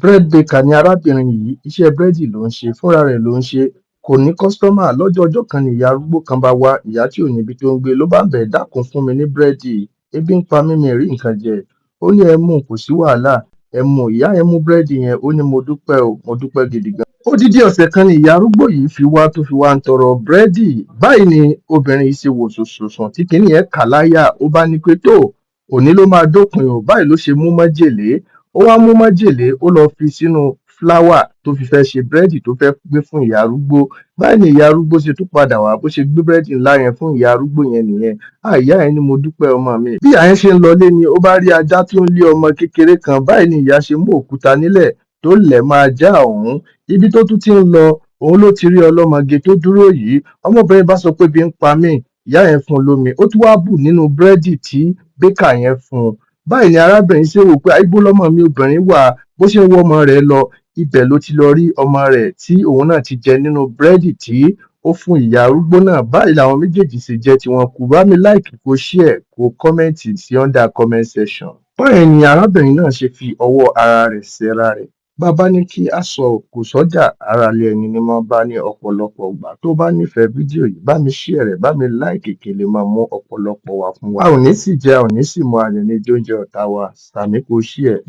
Bread baker ni arábìnrin yìí, iṣẹ́ búrẹ́dì ló ń ṣe, fúnra rẹ̀ ló ń ṣe, kò ní customer. Lọ́jọ́ ọjọ́ kan ni ìyá arúgbó kan bá wá, ìyá tí ò níbi tó ń gbé, ló bá ń bẹ̀ ẹ́, "Dákun, fún mi ní búrẹ́dì, ebi ń pa mí, mi ì rí nǹkan jẹ." Ó ní, "Ẹ mú, kò sí wàhálà, ẹ mú." Ìyá yẹn mú búrẹ́dì yẹn, ó ní, "Mo dúpẹ́ o, mo dúpẹ́ gidi gan." Odidi ọ̀sẹ̀ kan ni ìyá arúgbó yìí fi wá tó fi wá ń tọrọ búrẹ́dì. Báyìí ni obìnrin yìí ṣe wò sùnsùnsùn tí kinní yẹn kà láyà. Ó bá ní pé tó òní ló máa dópin o. Báyìí ló ṣe mú májèlé. Ó wá mú májèlé, ó lọ fi sínú fúláwà tó fi fẹ́ ṣe búrẹ́dì tó fẹ́ gbé fún ìyá arúgbó. Báyìí ni ìyá arúgbó ṣe tún padà wá, bó ṣe gbé búrẹ́dì ńlá yẹn fún ìyá arúgbó yẹn nìyẹn. À, ìyá yẹn ní, "Mo dúpẹ́, ọmọ mi." Bí ìyá yẹn ṣe ń lọlé ni ó bá rí ajá tó ń lé ọmọ kékeré kan. Báyìí ni ìyá ṣe mú òkúta nílẹ̀ tó lẹ̀ máa já òun. Ibi tó tún ti ń lọ, òun ló ti rí ọlọ́mọge tó dúró yìí. Ọmọbìnrin bá sọ pé ebi ń pa mí. Ìyá yẹn fún un lómi, ó tún wá bù nínú búrẹ́dì tí baker yẹn fún un. Báyìí ni arábìnrin ṣe wò pé ibo lọmọ mi obìnrin wà. Bó ṣe ń wọ́ ọmọ rẹ̀ lọ, ibẹ̀ ló ti lọ rí ọmọ rẹ̀ tí òun náà ti jẹ nínú búrẹ́dì tí ó fún ìyá arúgbó náà. Báyìí làwọn méjèèjì ṣe jẹ́ tí wọ́n kú. Bá mi like, kó share, kó comment sí under comment section. Báyìí ni arábìnrin náà ṣe fi ọwọ́ ara rẹ̀ ṣera rẹ̀. Bá ní kí a sọ, kò sọ́jà ara lé ẹni ní mọ́ bá ní ọ̀pọ̀lọpọ̀ ìgbà. Tó bá nífẹ̀ẹ́ fídíò yìí, bá mi share rẹ̀, bá mi like, kí n lè máa mú ọ̀pọ̀lọpọ̀ wá fún wa. A ò ní sì jẹ, a ò ní sì mu, a dẹ̀ ní jóúnjẹ ọ̀tá wa. Sàmí kó share.